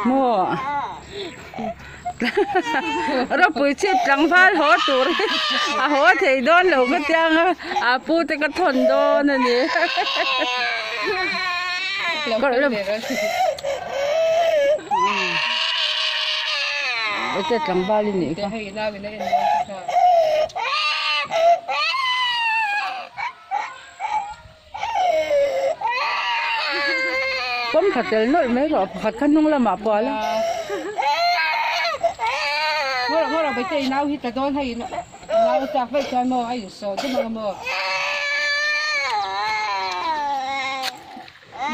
Maw ropui chhip tlangval haw tur hi a haw thei dawn lo ka tiang a a pu te ka thawn dawn a ni. Ete tlangval i nih kha. Pawm tha tel nawlh mai rawh pakhat kha hnung lamah pual a. Ngawrh ngawrh a Baitei nau hi ta dawn hei nau chak vaih chuan maw a insawh deuh ang a maw.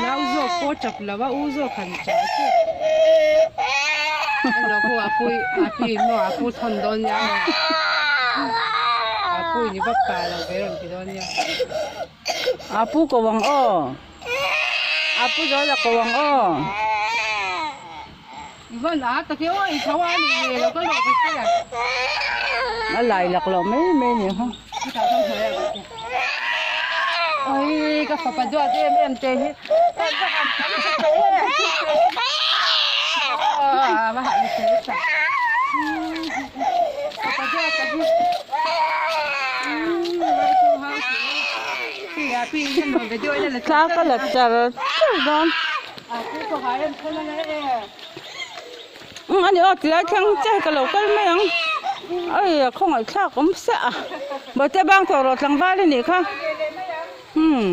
Nau zawk pawh chap lo a u zawk han chah chu. Lo hu a pui a pi maw a pu thawn dawn nia maw. A pui ni vak ta lo ve rawn ti dawn nia. A pu ko ang aw. A pu zo la ko ang aw. I van a take aw i tho a ni ve lo ka lawh ve che a. A lai lak loh mai mai ni kha. Oi ka fapa duat em em te hi. Thla ka la char char dawn. Umm ani aw tilai thleng che ka lo kal mai ang ai a khawngaih thlak awm se a bawihte bang tawh rawh tlangval i nih kha umm.